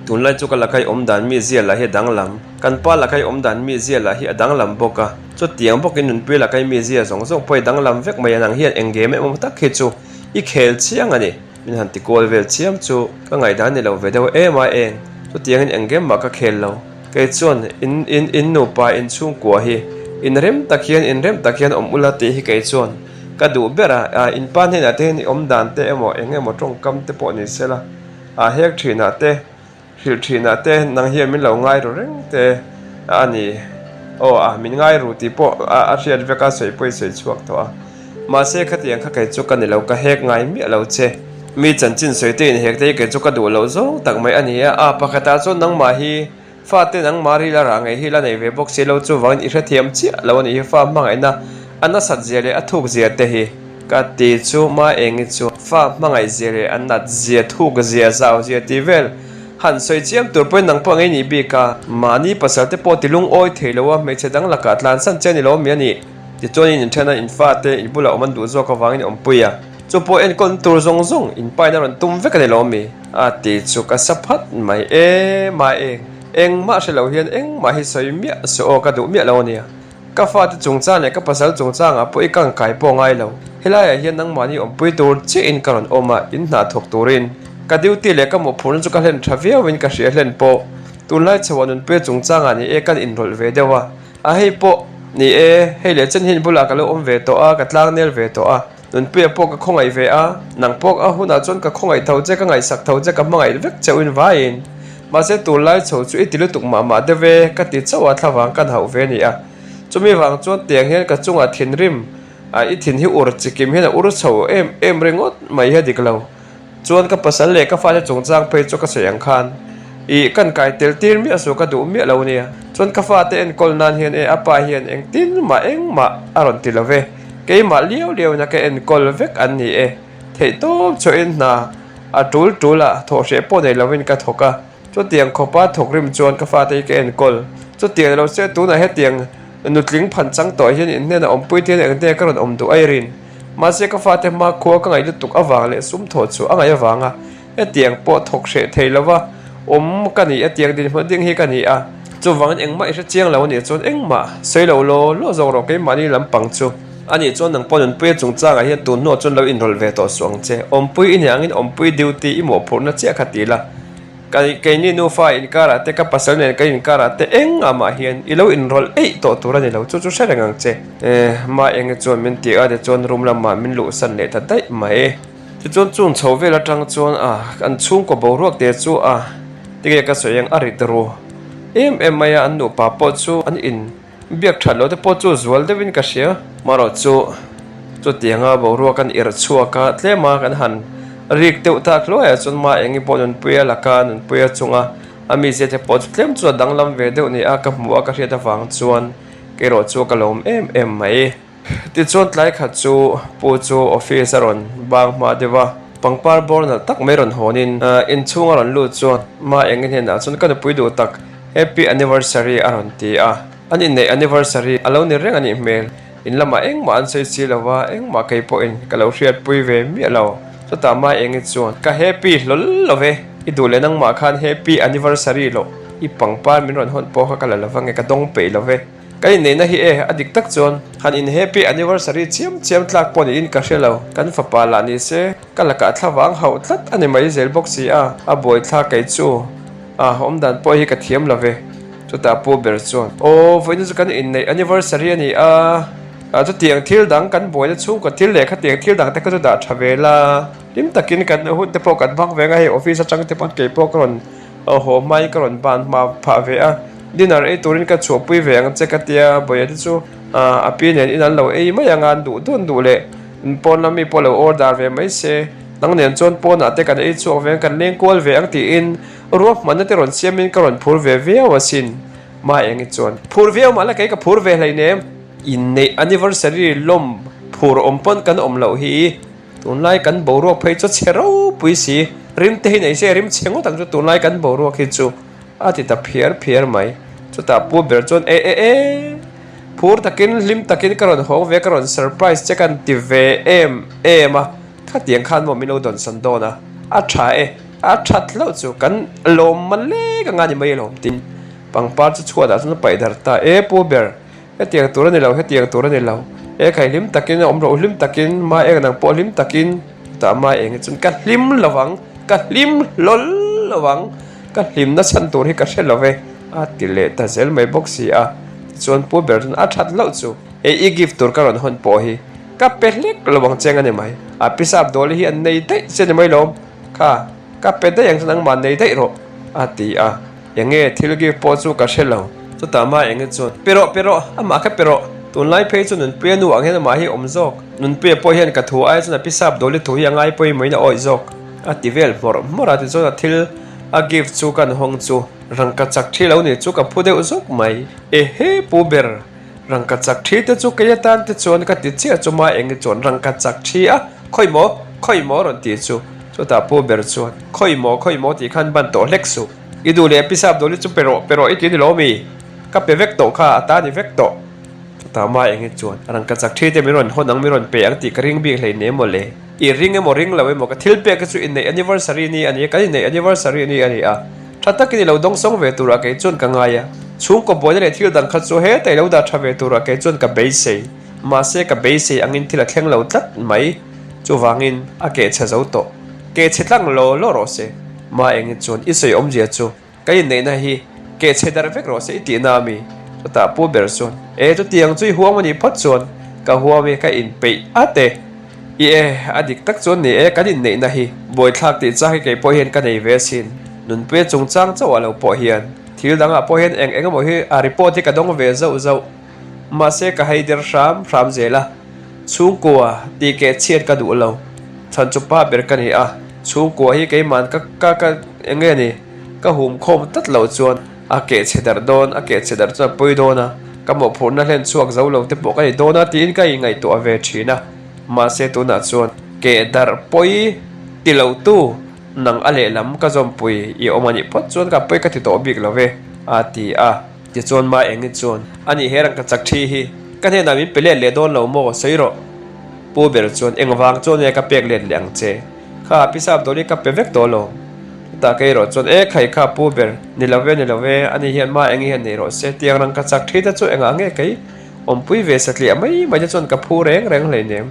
Tunlai chu ka lakai awm dan mi zia lah hi a danglam. Kan pa lakai awm dan mi zia lah hi a danglam bawk a. Chutiang bawkin Nunpuia lakai mi zia zawng zawng pawh hi danglam vek mai a, nang hian eng game emaw tak hi chu i khel chiang a ni. Min han ti kual vel chiam chu ka ngaihdan ni lo ve deuh em a eng chutiangin eng game mah ka khel lo. Kei chuan in in in nupa in chhungkua hi in rem tak hian in rem tak hian awm ula tih hi kei chuan ka duh ber a, a in pa hnenah te hian i awm dan te emaw eng emaw tawngkam te pawh ni sela a hek thinah te Hrilh thinah te nang hian min lo ngai ru reng te a ni. Aw a, min ngai ru tih pawh a hriat vek a, sawi pawh i sawi chhuak tawh a. Mahse khatiang kha kei chu ka ni lo, ka hek ngai miah lo che. Mi chanchin sawi te inhek te hi kei chu ka duh loh zawng tak mai a ni a. A, pakhatah chuan nangmah hi fate nangmah ril a rah ngei hi la nei ve bawk si lo, chuvangin i hrethiam chiah lo a nih hi fa hmangaihna a nasat zia leh a thuk zia te hi. Ka ti chu Maengi chu fa hmangaih zia leh a nat zia, thuk zia, zau zia tih vel han sawi chiam tur pawhin nang pawh ngei nih bik a. Mahni pasal te pawh ti lungawi thei lo a, hmeichhe dang lakah tlansan che a ni lo mi a nih. Tichuan in inthen a, in fate in bulah awm an duh zawk avangin i awmpui a. Chu pawh enkawl tur zawng zawng in pain a rawn tum vek a ni lo mi? A ti chu ka sa phat mai e Maeng, engmah hre lo hian engmah hi sawi miah suh aw ka duh miah lo a nia. Ka fate chungchang leh ka pasal chungchangah pawh i kang kai pawh ngai lo. Helaiah hian nangmahni awmpui tur chiahin ka rawn awm a, in hna thawk turin. Ka duty leh ka mawhphurhna chu ka hlen tha viauin ka hria hlen pawh. Tunlai chhoah nunpuia chungchangah ni e kan inrawlh ve deuh a, a hei pawh ni e, hei leh chen hian bulah ka lo awm ve tawh a, ka tlangnel ve tawh a. Nunpuia pawh ka khawngaih ve a, nang pawh a hunah chuan ka khawngaih tho che, ka ngaihsak tho che, ka hmangaih vek cheuhin vaiin. Mahse tunlai chho chu i ti lutuk mah mah deuh e, ka ti chauh a, thlavang kan hauh ve a ni a. Chumi vang chuan tiang hian ka chungah thinrim a, i thin hi ur chikim hian a ur chho em em ringawt mai hi a dik lo. Chuan ka pasal leh ka fate chungchang phei chu ka sawi ang khan ih kan kai tel tir miah suh ka duh miah lo nia. Chuan ka fate enkawl nan hian e a pa hian engtin mah engmah a rawn ti lo ve. Keimah liau liau in a ka enkawl vek an ni e. Theih tawp chhuahin hna a tul tul a thawh hreh pawh nei lovin ka thawk a. Chutiang khawpa thawk rim chuan ka fate hi ka enkawl. Chutiang ni lo se tunah hetiang nutling phan chang tawh hian in hnenah awmpui te hian engte ka rawn awm duh ai rin. Mahse ka fate hma khua ka ngaih lutuk avang leh sum thawh chu a ngaih avanga hetiang pawh thawk hreh thei lova awm ka ni a, tiang dinhmun ding hi ka ni a. Chuvangin engmah i hre chiang lo a nih chuan engmah sawi lo law law zawk rawh keimahni lampang chu. A nih chuan nang pawh nunpuia chungchangah hian tun hnuah chuan lo inrawlh ve tawh suh ang che. Awmpui i nih angin awmpui duty i mawhphurhna chiah kha ti la. Ka keini nufa inkarah te ka pasal nen kan inkarah te eng ah mah hian i lo inrawlh eih tawh tur a ni lo chu chu hre reng ang che. Eh ma enge chuan min ti a tichuan room lamah min luhsan leh ta daih mai. Tichuan chung chho vel atang chuan a an chhungkaw boruak te chu a tinge ka sawi ang a rit ru em em mai a an nupa pawh chu an in Biak that loh te pawh chu zual deuhin ka hria. Marawh chu chutianga boruak kan irh chhuak a, tlema kan han rik deuh tak hluaiah chuan ma eng pawh nunpuia laka nunpuia chunga a mizia te pawh chu tlem chu a danglam ve deuh ni a ka hmuh a ka hriat avang chuan kerawh chu ka lawm em em mai. Tichuan tlai khat chu pu chu office a rawn bang hma deuh a, pangpar bawr nalh tak mai rawn hawnin inchhung a rawn lut chuan ma eng hnenah chuan ka nupui duh tak happy anniversary a rawn ti a, an inneih anniversary a lo ni reng a nih hmel, in lamah engmah an sawi si lo va, engmah kei pawhin ka lo hriatpui ve miah lo, chutah ma engi chuan ka happy hlawl lo ve, i duh leh nangmah khan happy anniversary loh i pangpar min rawn hawn pawh kha ka la lo va nge ka dawng peih lo ve. Ka inneihna hi e, a dik tak chuan han in happy anniversary chiam chiam tlak pawh niin ka hre lo. Kan fapa lah ni se, ka lakah thlavang hauh tlat a ni mai zel bawk si a, a buaithlak kei chu a awmdan pawh hi ka thiam lo ve. Chutah pu ber chuan, Aw, vawiin chu kan inneih anniversary a ni a. Chutiang thil dang kan buaina chhungkaw thil leh khatiang thil dang te kha chu dah tha ve la. Hlim takin kan hun te pawh kan hmang ve ang a, hei office atang te pawn kei pawh ka rawn haw hmain ka rawn ban hma phah ve a, dinner ei turin ka chhuahpui ve ang che ka tia, Bawihte te chu a pi nen in an lo ei mai ang a, an duh dawn duh leh pawn lam mi pawh lo order ve mai se, nang nen chuan pawnah te kan ei chhuak ve ang, kan leng kual ve ang tiin ruahmanna te rawn siamin ka rawn phur ve viau asin. Maengi chuan, Phur viau mah la kei ka phur ve hleinem, inneih anniversary lawm phur awm pawn kan awm loh hi. Tunlai kan boruak phei chu chhe ropui si, rim te hi nei se rim chhe ngawt ang chu tunlai kan boruak hi chu a ti ta phiar phiar mai. Chutah pu ber chuan e e e, phur takin hlim takin ka rawn hawng ve ka rawn surprise che kan ti ve em em a, khatiang khan maw min lo dawnsawn dawn a, a tha e, a that hlauh chu kan lawm man lek anga ni mai alawm tin pangpar chu chhuatah chuan a paih darh ta e pu ber. Hetiang tur a ni lo, hetiang tur a ni lo. E khai hlim takin a awm rawh u, hlim takin, ma eng nang pawh hlim takin. Chutah ma eng hi chuan ka hlim lo vang, ka hlim hlawl lo vang, ka hlimna chhan tur hi ka hre lo ve, a ti leh ta zel mai bawk si a. Tichuan pu ber chuan a that loh chu, hei i gift tur ka rawn hawn pawh hi ka pe hlek lo ang cheng a ni mai. A pi sap dawli hi an nei daih che a ni mai lawm, kha ka pe daih ang chu nangmah nei daih rawh, a ti a. Enge thil gift pawh chu ka hre lo. Chutah mah enge chuan, Pe rawh, pe rawh, amah kha pe rawh. Tunlai phei chu Nunpuia nu ang hian amah hi awm zawk. Nunpuia pawh hian ka thu ai chuan a pi sap dawli thu hi a ngai pawimawhin a awih zawk. A ti vel hmawrh hmawrh a, tichuan a thil a gift chu kan hawng chu rangka chak thi lo ni chu ka phu deuh zawk mai. Ehe pu ber, rangka chak thi te chu kei atan te chuan ka ti chiah chu mah enge chuan rangka chak thi a, khawi maw, khawi maw rawn ti chu. Chutah pu ber chuan, Khawi maw, khawi maw tih khan ban tawh hlek suh. I duh leh pi sap dawli chu pe rawh, pe rawh i ti ni lo mi? Ka pe vek tawh kha, a ta ni vek tawh. Chutah ma eng hi chuan, Rangka chak thi te min rawn hawn ang, min rawn pe ang tih ka ring bik hlei nem maw le. I ring emaw ring lo emaw ka thil pek hi chu inneih anniversary ni a ni a, kan inneih anniversary ni a ni a. Tha takin i lo dawngsawng ve turah kei chuan ka ngai a. Chhungkaw buaina leh thil dang kha chu heta i lo dah tha ve turah kei chuan ka beisei. Mahse ka beisei angin thil a thleng lo tlat mai. Chuvangin a keh chhe zo tawh. Keh chhe tlang law law rawh se. Ma eng chuan i sawi awmzia chu ka inneihna hi keh chhe darh vek rawh se i tihna a mi? Chutah pu ber chuan, E chutiang chu i huam a nih phawt chuan ka huam i ka inpeih at e. I e, a dik tak chuan ni e kan inneihna hi buaithlak tih chak hi kei pawh hian ka nei ve asin. Nunpuia chungchang chauh ah lo pawh hian thil dangah pawh hian eng eng emaw hi a report hi ka dawng ve zauh zauh. Mahse ka hei der hram hram zel a, chhungkua tih keh chhiat ka duh lo. Chhan chu pa ber ka ni a, chhungkua hi keiman ka ka ka eng nge ni ka hum khawm tlat loh chuan a keh chhe darh dawn, a keh chhe darh chuan a pawi dawn a, ka mawhphurhna hlen chhuak zo lo te pawh ka ni dawn a tiin ka inngaihtuah ve thin a. Mahse tunah chuan keh darh pawi ti lo tu nang a lehlam ka zawmpui i awm a nih phawt chuan ka pawi ka ti tawh bik lo ve a ti a. Tichuan ma eng i chuan, Ani he rangka chak thi hi ka hnenah min pe let leh dawn lo maw? Sawi rawh. Pu ber chuan, Engvang chuan nge ka pek let leh ang che? Kha pi sap dawli ka pe vek tawh lo. Chutah kei erawh chuan, E khai kha pu ber, ni lo ve, ni lo ve, ani hian ma eng i hian nei rawh se, tiang rangka chak thi te chu engah nge kei awmpui ve satliah mai mai te chuan ka phu reng reng hleinem.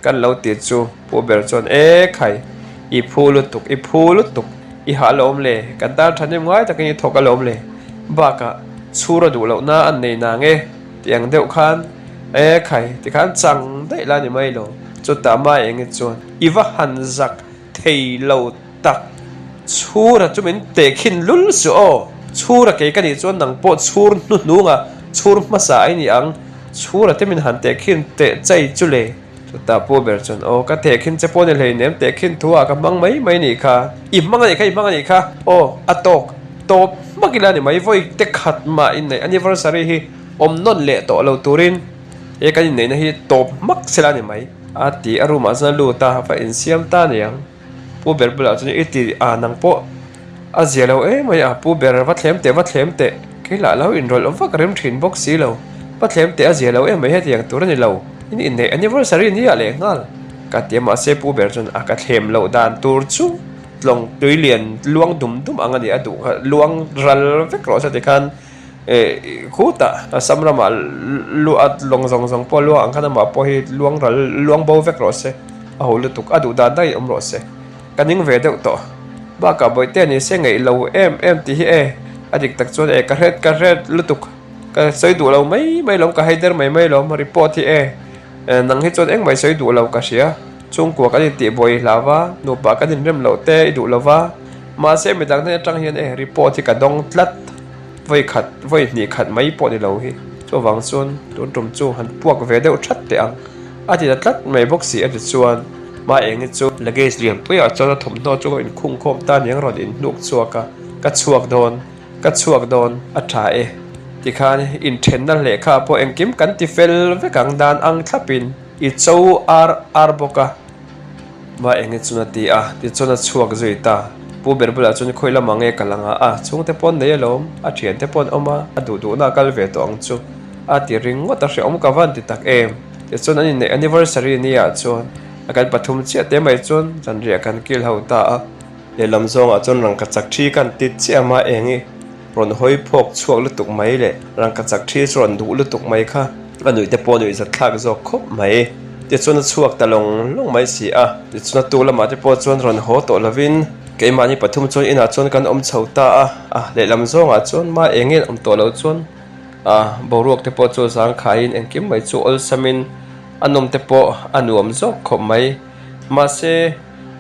Kan lo ti chu Pu ber chuan, E khai, i phu lutuk, i phu lutuk, i hah alawm le, kan tan thahnem ngai takin i thawk alawm le, bakah chhur a duh lohna an nei nang e, ti ang deuh khan, E khai, tikhan chang daih la ni mai lo. Chutah Mai Engi chuan, I va han zak thei lo tak, chhura chu min tehkhin lul suh aw, chhura kei ka nih chuan nang pawh chhur hnuhnunga chhur hmasa ai ni ang, Chhura te min han tehkhin teh chai chu le. Chutah pu ber chuan, Aw, ka tehkhin che pawh ni hleinem, tehkhin thu ah ka hmang mai mai nih kha. I hmang a nih kha, i hmang a nih kha. Aw, a tawk tawp hmak ila ni mai, vawi te khat mah inneih anniversary hi awm nawn leh tawh lo turin he kan inneihna hi tawp hmak sela ni mai, a ti a, room ah chuan a lut a, va insiam ta niang. Pu ber bulah chuan i ti a nang pawh a zia lo em mai a, pu ber va thlem teh va thlem teh kei lah lo inrawlh vak rem thin bawk si lo, va thlem teh a zia lo em mai hetiang tur a ni lo, in inneih anniversary ni ah leh nghal ka ti a mahse pu ber chuan a ka thlem loh dan tur chu tlawng tui lian luang dum dum ang a ni a duh kha luang ral vek rawh se tikhan eh khutah Assam ramah luah lawng zawng zawng pawh luang ang khan amah pawh hi luang ral luang bo vek rawh se a ho lutuk a duh dan daih awm rawh se ka ning ve deuh tawh bakah bawihte ni se ngeih lo em em tih hi e a dik tak chuan e ka hret ka hret lutuk ka sawi duh lo mai mai lawm ka haider mai mai lawm report hi e. Nang hi chuan engmah i sawi duh lo ka hria. Chhungkua kan intih buai hlau va, nupa kan inrem loh te i duh lo va. Mahse midang hnen atang hian e report hi ka dawng tlat. Vawi khat, vawi hnih khat mai pawh ni lo hi. Chuvang chuan tun tum chu han puak ve deuh that teh ang. A ti ta tlat mai bawk si a ti chuan hma eng hi chu luggage lian puiah chuan a thawmhnaw chu ka inkhung khawm ta aniang rawn inhnuk chhuak a, ka chhuak dawn, ka chhuak dawn a tha e tikhan inthenna lehkha pawh engkim kan ti fel vek ang dan ang thlapin i cho ar ar bawk a. Hma eng hi chuan a ti a, tichuan a chhuak zui ta. Pu ber bulah chuan khawi lamah nge ka la ngah a, chhungte pawh an nei alawm, a thiante pawh an awm a, a duh duhna a kal ve tawh ang chu a ti ringawt a, hrehawm ka van ti tak em. Tichuan an inneih anniversary ni ah chuan a kan pathum chiah te mai chuan zanriah kan kil ho ta a. Lehlam zawngah chuan rangkachak thi kan tit chiah a hma eng i. Rawn hawi phawk chhuak lutuk mai leh rangkachak thi chu rawn duh lutuk mai kha a nuih te pawh nuih zat thlak zawk khawp mai. Tichuan a chhuak ta lawng lawng mai si a. Tichuan a tu lamah te pawh chuan rawn haw tawh lovin keimahni pathum chuan inah chuan kan awm chho ta a. A lehlam zawngah chuan ma eng nge awm tawh lo chuan a boruak te pawh chu zangkhaiin engkim mai chu awlsamin a nawm te pawh a nuam zawk khawp mai. Mahse.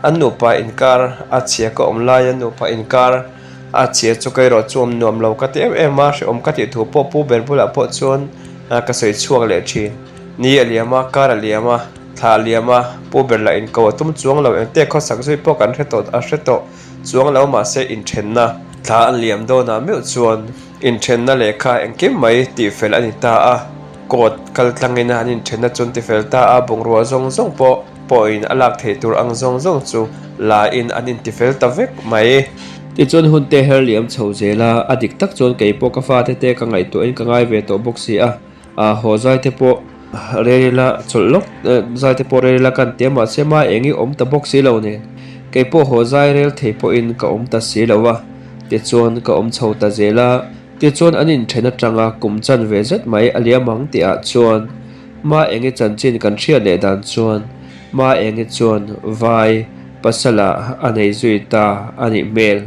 An nupa inkar a chhia ka awm lai a nupa inkar a chhia chu ka erawh chu awm nuam lo ka ti em em a, hrehawm ka tih thu pawh pu ber bulah pawh chuan ka sawi chhuak leh thin. Ni a liam a, kar a liam a, thla a liam a, pu ber lah inko a tum chuang lo, engte khawsak zui pawh kan hre tawh a hre tawh chuang lo mahse inthenna thla an liam dawnah meuh chuan inthenna lehkha engkim mai tihfel a ni ta a, court kal tlangin an inthenna chu an tifel ta a, bungrua zawng zawng pawh. Pawhin a lak theih tur ang zawng zawng chu la in an intifel ta vek mai. Tichuan hun te her liam chho zel a, a dik tak chuan kei pawh ka fate te ka ngaihtuahin ka ngai ve tawh bawk si a, a haw zai te pawh rel ila chawlh lawk zai te pawh rel ila kan ti a mahse ma eng i awm ta bawk si lo nen kei pawh haw zai rel thei pawhin ka awm ta si lo a, tichuan ka awm chho ta zel a, tichuan an inthen atanga kum chan ve zet mai a liam ang tih ah chuan Ma Engi chanchin kan hriat leh dan chuan Ma Engi chuan vai pasala a nei zui ta a nih hmel.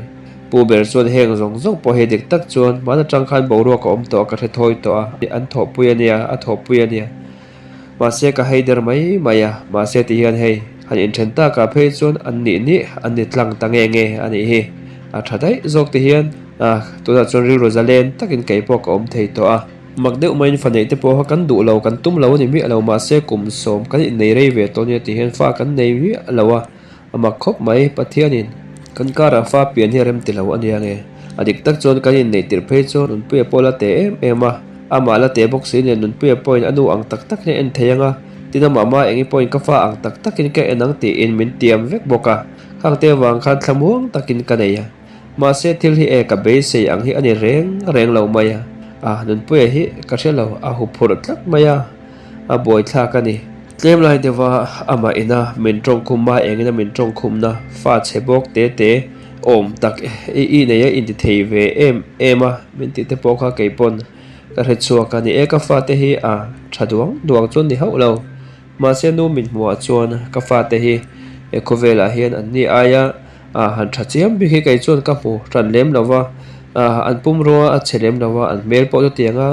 Pu ber chuan heng zawng zawng pawh hi dik tak chuan hman atang khan boruak a awm tawh a ka hre thawi tawh a, an thawhpui a nia, a thawhpui a nia. Mahse ka hei der mai mai a, mahse ti hian hei han inthen takah phei chuan an nih nih an ni tlang ta nge nge a nih hi. A tha daih zawk ti hian tunah chuan rilru zalen takin kei pawh ka awm thei tawh a. Mak deuh maiin fa neih te pawh kha kan duh lo, kan tum lo a ni miah lo, mahse kum sawm kan innei rei ve tawh nia tih hian fa kan nei miah lo a, a mak khawp mai, Pathianin kan karah fa pian hi a rem ti lo a nia nge. A dik tak chuan kan inneih tirh phei chuan Nunpuia pawh la teh em em a, amah la teh bawk si nen Nunpuia pawhin a nu ang tak tak hian a en thei ang a, tin amah mah engi pawhin ka fa ang tak takin ka en ang tiin min tiam vek bawk a, khang te avang khan thlamuang takin ka nei a. Mahse thil hi e ka beisei ang hi a ni reng reng lo mai a, a Nunpuia hi ka hre lo, a huphurh tlat mai a, a buaithlak a ni. Tlem lai deuha amah ina min tawngkhum a, engina min tawngkhumna fa chhe bawk te te awm tak i i nei a inti thei ve em em a min tih te pawh kha kei pawn ka hre chhuak a ni e, ka fate hi a tha duang duang chuan ni hauh lo. Mahse nu min hmuhah chuan ka fate hi he khawvelah hian an ni aia han tha chiam bik hi kei chuan ka hmu hran lem lo va, an pumrua a chhe lem lo va, an hmel pawh chutianga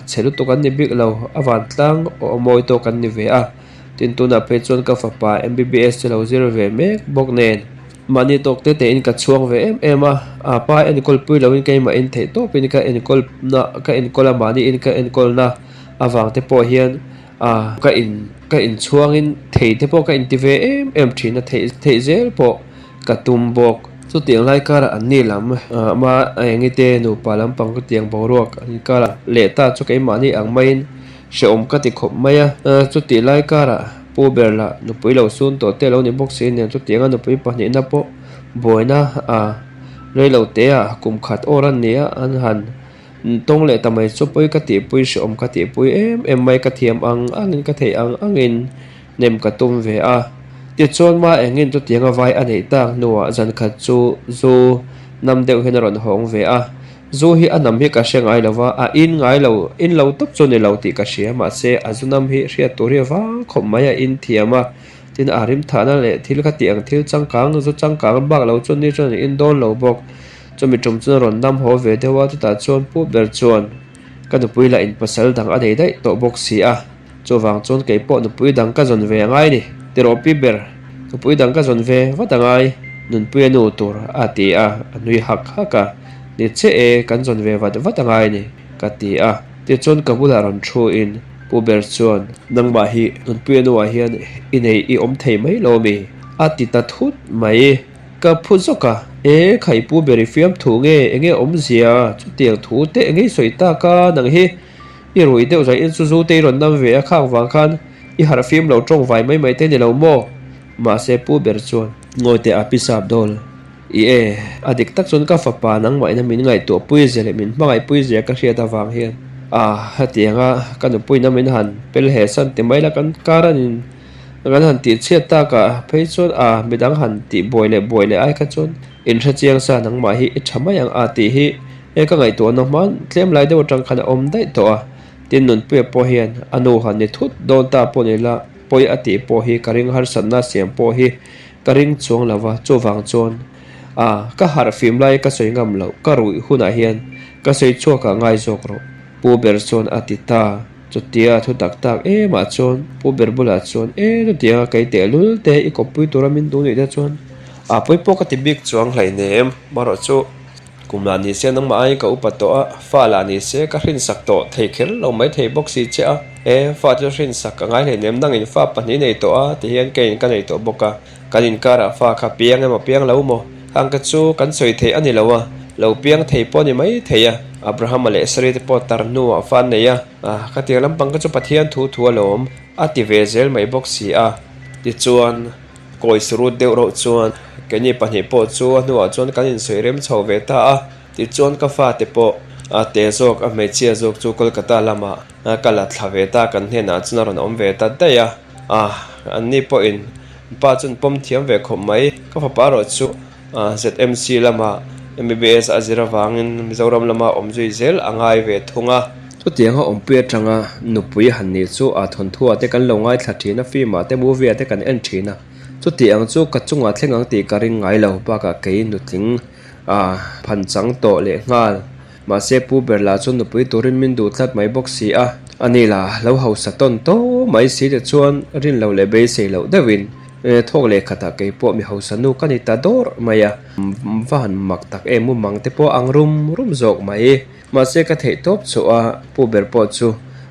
chhe lutuk an ni bik lo, a vantlang aw mawi tawk an ni ve a. Tin tunah phei chuan ka fapa MBBS chu lo zir ve mek bawk nen mahni tawk te tein ka chhuang ve em em a, pa enkawl pui loin keimahin theih tawpin ka enkawl na ka enkawl a mahniin ka enkawlna avang te pawh hian A, ka in ka inchhuangin thei te pawh ka inti ve em em thin a, theih theih zel pawh ka tum bawk. Chutiang lai karah an ni lam ma engi te nupa lampang chutiang boruak an inkar leh ta chu keimahni ang maiin hrehawm ka ti khawp mai a. Chutih lai karah pu ber lah nupui lo sun tawh te lo ni bawk si nen chutianga nupui pahnihna pawh buaina a reilo teah kum khat awr an ni a, an han Tawng leh ta mai chu pawi ka tihpui hrehawm ka tihpui em em mai ka thiam ang angin ka theih ang angin nem ka tum ve a. Tichuan ma engin chutianga vai a neih tak hnuah zan khat chu zu nam deuh hian a rawn hawng ve a. Zu hi a nam hi ka hre ngai lo va, a in ngai lo, in lo tawp chu ni lo tih ka hria mahse a zu nam hi hriat tur hi a vang khawp mai a in thiam a. Tin a rim thahna leh thil kha tih ang thil changkang zu changkang bak lo chu ni chuan a in dawn lo bawk. Chumi tum chuan a rawn dam haw ve deuh a, chutah chuan pu ber chuan ka nupui lah in pasal dang a nei daih tawh bawk si a. Chuvang chuan kei pawh nupui dang ka zawn ve a ngai ni. Tirawh pi ber, nupui dang ka zawn ve vat a ngai, Nunpuia nu tur a ti a, a nui hak hak a. Ni che e, kan zawn ve vat vat a ngai ni, ka ti a. Tichuan ka bulah rawn thu in Pu ber chuan, Nangmah hi Nunpuia nuah hian i nei i awm thei mai lo mi? a ti ta thut mai. Ka phu zawk a, E khai Pu ber i fiam thu nge enge awmzia chutiang thu te enge i sawi tak a nang hi i rui deuh zai in chu zu te i rawn nam ve a khang vang khan i harh fim lo tawng vai mai mai te ni lo maw? Mahse Pu ber chuan, Ngawi teh a pi sap dawl. I e, a dik tak chuan ka fapa nangmah ina min ngaihtuah pui zia leh min hmangaih pui zia ka hriat avang hian a hetianga ka nupuiin a min han pel he san ti mai la kan kar an in kan han tih chhiat takah phei chuan a midang han tih buai leh buai leh ai kha chuan in hre chiang sa nangmah hi i tha mai ang a tih hi e ka ngaihtuahna hman tlem lai deuh atang khan a awm daih tawh a tin nunpuia pawh hian a nu han ni thut dawn ta pawh ni la pawi a tih pawh hi ka ring harsatna siam pawh hi Ka ring chuang lo va, chuvang chuan a ka harh fim lai ka sawi ngam loh, ka ruih hunah hian ka sawi chhuak ah ngai zawk rawh, Pu ber chuan a ti ta. Chutia thu tak tak emah chuan Pu ber bulah chuan e chutianga kei tehlul te i kawppui tura min duh nih te chuan a pawi pawh ka ti bik chuang hleinem, marawh chu Kum lah ni se nangmah aiin ka upa tawh a, fa lah ni se ka hrinsak tawh thei kher lo mai thei bawk si che a. E, fa chu hrinsak ka ngai hleinem nangin fa pahnih nei tawh a ti hian keiin ka nei tawh bawk a. Kan inkarah fa kha piang emaw piang lo maw? Hang ka chu kan sawi theih a ni lo a, lo piang thei pawh a ni mai thei a. Abrahama leh Sari te pawh tar hnuah fa an nei a, khatiang lampang kha chu Pathian thu thu alawm a ti ve zel mai bawk si a. Tichuan. Kawi surut deuh reuh chuan keini pahnih pawh chu a hnuah chuan kan insawi rem chho ve ta a, tichuan ka fate pawh a te zawk a hmeichhia zawk chu Kolkata lamah ka la thla ve ta kan hnenah chuan a rawn awm ve ta daih a, ah anni pawhin pa chuan pawm thiam ve khawp mai, ka fapa erawh chu ZMC lama MBBS a zir avangin Mizoram lama awm zui zel a ngai ve thung a. Chutianga awmpui atanga nupui han nih chu a thawnthuah te kan lo ngaithla thin a, film ah te movie ah te kan en thin a. Chuti ang chu ka chungah thleng ang tih ka ring ngai lo bakah kei nutling a phan chang tawh leh nghal. Mahse Pu ber lah chu nupui turin min duh tlat mai bawk si a, ani lah lo hausa tawn tawh mai si te chuan rin loh leh beisei loh deuhin thawk leh khatah kei pawh mi hausa nu ka ni ta dawr mai a, va han mak tak em mumang te pawh ang rum rum zawk mai. Mahse ka theih tawp chu a, Pu ber pawh chu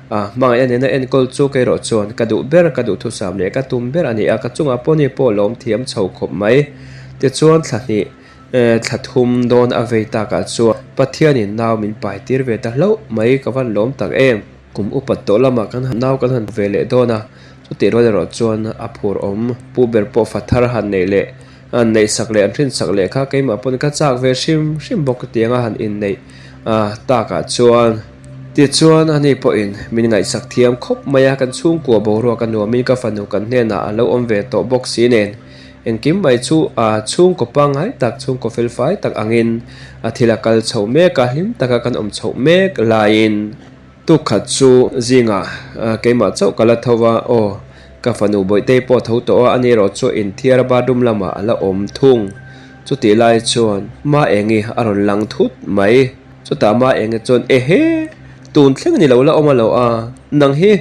a hmangaihna nena enkawl chu kei erawh chuan ka duh ber, ka duhthusam leh ka tum ber a ni a, ka chungah pawh ni pawh lawm thiam chho khawp mai. Tichuan thla hnih Thla thum dawn a vei takah chuan Pathianin nau min pai tir ve ta hlauh mai ka van lawm tak em. Kum upat tawh lamah kan han nau kan han ve leh dawn a, chutih rual erawh chuan a phur awm. Pu ber pawh fa thar han neih leh an neih sak leh an hrin sak leh kha keimah pawn ka chak ve hrim hrim bawk tianga han inneih takah chuan. Tichuan ani pawhin min ngaihsak thiam khawp mai a, kan chhungkua boruak a nuamin ka fanu kan hnenah a lo awm ve tawh bawk si nen. Engkim mai chu a chhungkaw pangngai tak, chhungkaw felfai tak angin a thil a kal chho mek a, hlim taka kan awm chhoh mek laiin tukkhat chu zingah keimah chauh ka la tho a, aw ka fanu Bawihtei pawh a tho tawh a, ani erawh chu inthiar a bathroom lamah a la awm thung. Chutih lai chuan Maengi a rawn lang thut mai. Chutah Maengi chuan Ehe! Tun thleng a ni lo la awm a lo a, nang hi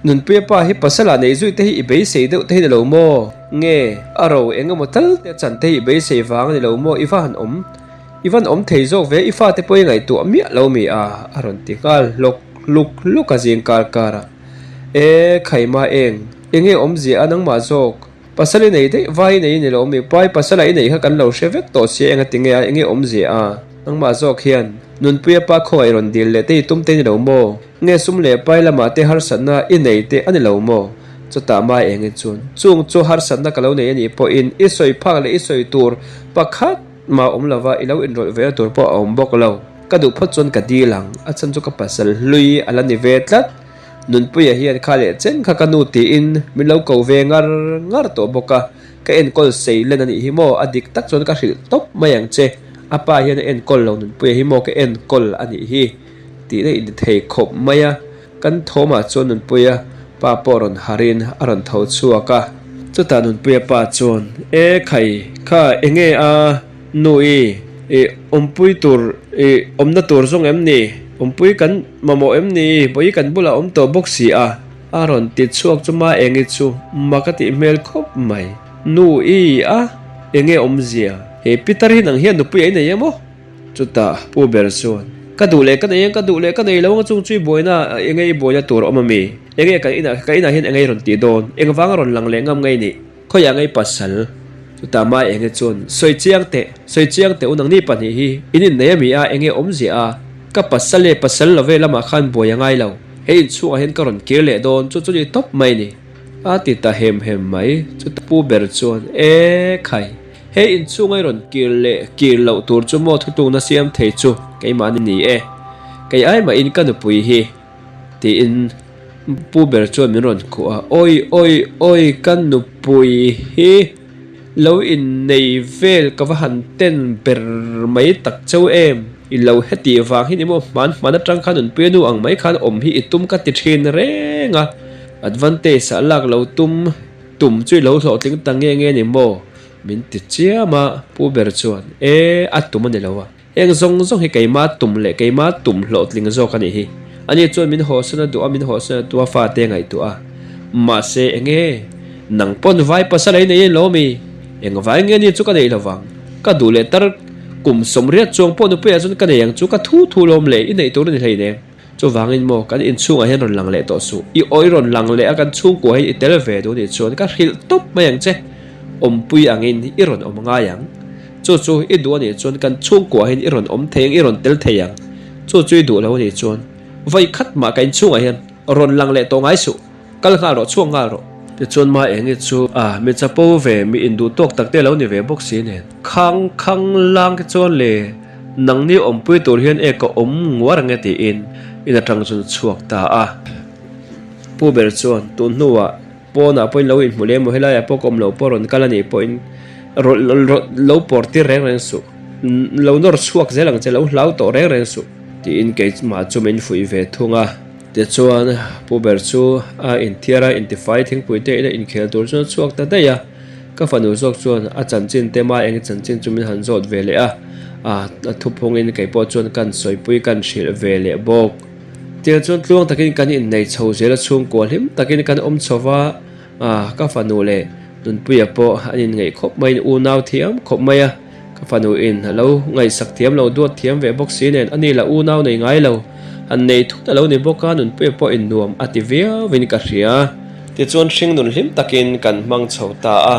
Nunpuia pa hi pasal ah nei zui te hi i beisei deuh te hi ni lo maw? Nge a ro eng emaw tal te a chan te hi i beisei vang a ni lo maw? I va han awm, i van awm thei zawk ve, i fate pawh i ngaihtuah miah lo mi a? A rawn ti nghal hlawk hluk hluk a zing kar kar a. E Khaima eng, enge awmzia a nangmah zawk? Pasal i nei daih, vai i nei i ni lo mi? Pai pasal ah i neih kha kan lo hre vek tawh sia enga tinge a, enge awmzia a? Nangmah zawk hian Nunpuia pa khawngaih rawn dil leh te i tum te ni lo maw? Nge sum leh pai lamah te harsatna i nei te a ni lo maw? Chutah mai enge chuan chung chu harsatna ka lo nei a nih pawhin i sawi phak leh i sawi tur pakhat mah awm lova i lo inrawlh ve na tur pawh a awm bawk lo. Ka duh phawt chuan ka dil ang, a chhan chu ka pasal hlui a la ni ve tlat. Nunpuia hian kha leh chen kha ka nu tiin min lo ko ve ngar ngar tawh bawk a, ka enkawl sei len a nih hi maw, a dik tak chuan ka hrilh tawp mai ang che, a pa hian a enkawl lo Nunpuia hi maw ka enkawl a nih hi tih daih ni thei khawp mai a, kan thawmah chuan Nunpuia pa pawh rawn harin a rawn tho chhuak a. Chutah Nunpuia pa chuan, E khai, kha enge a? Nu i, i awmpui tur, i awmna tur zawng em ni? Awmpui kan mamawh em ni? Bawi kan bulah awm tawh bawk si a. A rawn ti chhuak chu Maengi chu mak a tih hmel khawp mai. Nu i a, enge awmzia? He pitar hi nang hian nupui a inei em aw? Chutah Pu ber chuan, Ka duh leh ka nei ang, ka duh leh ka nei lo ang chung chu i buaina, enge i buaina tur a awm ami? Enge kan inah, ka inah hian enge i rawn tih dawn? Engvanga rawn lang leh ngam ngei nih? Khawiah ngei pasal? Chutah Mai enge chuan, Sawi chiang teh, sawi chiang teh u nangni pahnih hi, in innei ami a, enge awmzia a? Ka pasal e, pasal lo ve lamah khan buai a ngai lo. He inchhungah hian ka rawn kir leh dawn, chu chu ni tawp mai ni. A ti ta hem hem mai. Chutah Pu ber chuan, E khai, he inchhunga i rawn kir leh kir loh tur chu maw thutlukna siam thei chu keimahni ni e. Kei ai mahin ka nupui hi. Tiin pu ber chuan min rawn khuh a, Awi awi awi ka nupui hi lo innei vel ka va han ten ber mai tak cheu em? I lo hetih vang hi ni maw hman hman atang khan nunpuia nu ang mai khan awm hi i tum ka ti thin reng a, advantage ah lak lo tum tum chu i lo hlawhtling ta nge nge ni maw? Min ti chiam a, pu ber chuan, E a tum a ni lo a. Heng zawng zawng hi keima tum leh keima tum hlawhtling zawk a nih hi. Ani chuan min hawhsan a duh a, min hawhsan a tua fate a ngaihtuah a. Mahse, enge? Nang pawn vai pasal ei nei lo mi? Eng vai nge ni chu ka neih lovang. Ka duh leh tar kum sawmriat chuang pawh nupuiah chuan ka nei ang chu ka thu thu lawm leh i neih tur a ni hleinem. Chuvangin maw, kan inchhungah hian rawn lang leh tawh suh. I awi rawn lang leh a kan chhungkua hian i tel ve duh nih chuan ka hrilh tawp mai ang che. Awmpui angin i rawn awm ngai ang. Chu chu i duh anih chuan kan chhungkua hian i rawn awm thei ang, i rawn tel thei ang. Chu chu i duh lo anih chuan vawi khat mah ka inchhungah hian rawn lang leh tawh ngai suh. Kal nghal rawh, chhuak nghal rawh. Tichuan ma eng i chu a, mi chapo ve, mi induh tawk tak te lo ni ve bawk si nen. Khang khang lang te chuan le, nangni awmpui tur hian e ka awm nguar ang e tiin in atang chuan a chhuak ta a. Pu ber chuan tun hnuah pawnah pawhin lo inhmu leh emaw helaiah pawh ka awm loh pawh rawn kal a nih pawhin lo pawr tir reng reng suh, lo nawr chhuak zel ang che, lo hlau tawh reng reng suh tiin keimah chu min fuih ve thung a. Tichuan, Pu ber chu a inthiar a, intifai thingpui te ina inkhel tur chuan a chhuak ta daih a. Ka fanu zawk chuan a chanchin te mai eng chanchin chu min han zawt ve leh a, a thuphungin kei pawh chuan kan sawipui kan hrilh ve leh bawk. Tichuan tluang takin kan innei chho zel a, chhungkua hlim takin kan awm chho va. A, ka fanu leh Nunpuia pawh an inngaih khawp maiin unau thiam khawp mai a, ka fanu in a lo ngaihsak thiam lo duat thiam ve bawk si nen ani lah unau nei ngai lo, han nei thut a lo ni bawk a, Nunpuia pawh in nuam a ti viau in ka hria. Tichuan hring nun hlim takin kan hmang chho ta a,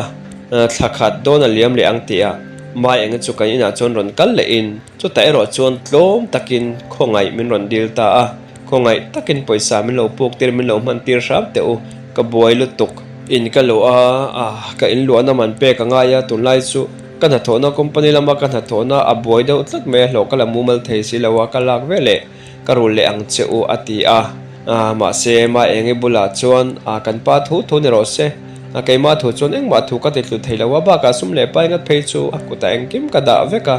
thla khat dawn a liam leh ang tih ah Mai eng chu kan inah chuan rawn kal leh in chutah erawh chuan tlawm takin khawngaih min rawn dil ta a. Khawngaih takin pawisa min lo puk tir min lo hman tir hram teh u, ka buai lutuk. In ka luah a, ah ka in luahna man pek a ngai a, tunlai chu ka hnathawhna company lama ka hnathawhna a buai deuh tlat mai a, hlawh ka la mumal thei si lo a, ka lak ve leh ka rul leh ang che u a ti a, ah mahse ma eng i bulah chuan ah kan pa thu thu ni rawh se, ah keimah thu chuan engmah thu ka ti tlu thei lo a, bakah sum leh pai ngat phei chu a kutah engkim ka dah vek a.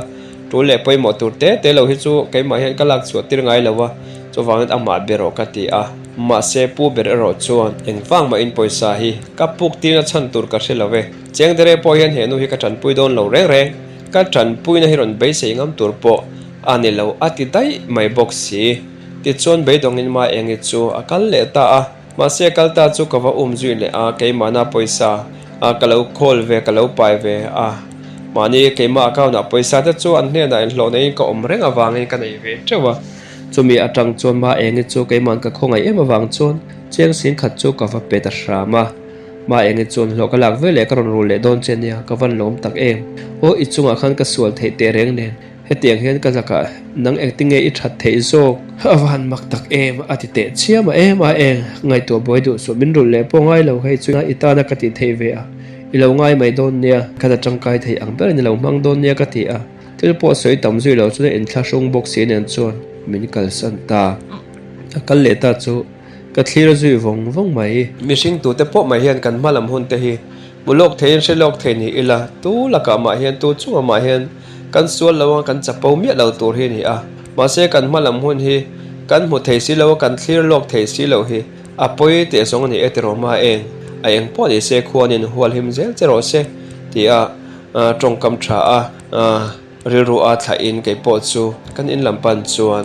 Tul leh pawimawh tur te te lo hi chu keimah hian ka lak chhuah tir ngai lo a, chuvangin amah ber rawh ka ti a. Mahse pu ber erawh chuan engvang mahin pawisa hi ka puk tirna chhan tur ka hre lo e. Cheng dere pawh hian he nu hi ka tanpui dawn lo reng reng, ka tanpuina hi rawn beisei ngam tur pawh a ni lo a ti daih mai bawk si. Tichuan beidawngin ma engi chu a kal leh ta a. Mahse a kal ta chu ka va um zui leh a, keimahna pawisa a ka lo call ve, ka lo pai ve a. Mahni keimah account ah pawisa te chu an hnenah inhlawh neiin ka awm reng avangin ka nei ve teuh a. Chumi atang chuan ma engi chu keima'n ka khawngaih em avang chuan chiang sing khat chu ka va pe ta hram a. Ma engi chuan hlawh ka lak ve leh ka rawn rul leh dawn che nia, ka van lawm tak em. Aw i chungah khan ka sual theih teh reng nen. Hetiang hian ka lakah nang engtinge i that theih zawk? A va han mak tak em? A ti teh chiam a, em a eng ngaihtuah buai duh suh, min rulh leh pawh ngai lo, hei chu i tana ka tih theih ve a, i lo ngai mai dawn nia, ka la tangkai thei ang berin i lo hmang dawn nia ka ti a, thil pawh sawi tam zui lo chuan a inthlahrung bawk si nen chuan min kalsan ta. A kal leh ta chu ka thlir zui vawng vawng mai. Mihring tute pawh mai hian kan hma lam hun te hi Hmu lawk theiin hre lawk thei ni ila, tu lakah mah hian, tu chungah mah hian kan sual lo a, kan chapo miah lo tur hi a ni a. Mahse kan hma lam hun hi kan hmu thei si lo a, kan thlir lawk thei si lo hi a pawi teh zawng a ni e tiraw ma eng, a eng pawh ni se khuanin hual him zel che rawh se ti a tawngkam tha a rilru a thlahin kei pawh chu kan in lam pan chuan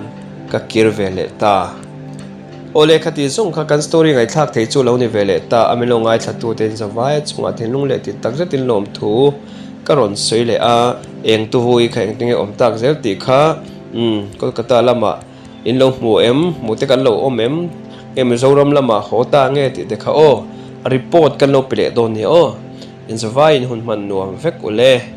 ka kir ve leh ta. Awle khati zawng kha kan story ngaihthlak thei chu lo ni ve leh ta a, min lo ngaithla tu te in zavai a chungah thinlung leh tih tak zetin lawmthu ka rawn sawi leh a, eng tuvui kha engtinge awm tak zel tih kha umm Kolkata lamah in lo hmu em, hmu te kan lo awm em, nge Mizoram lamah haw ta nge tih te kha aw, report kan lo pe leh dawn nia aw, in zavaiin hun hman nuam vek ule.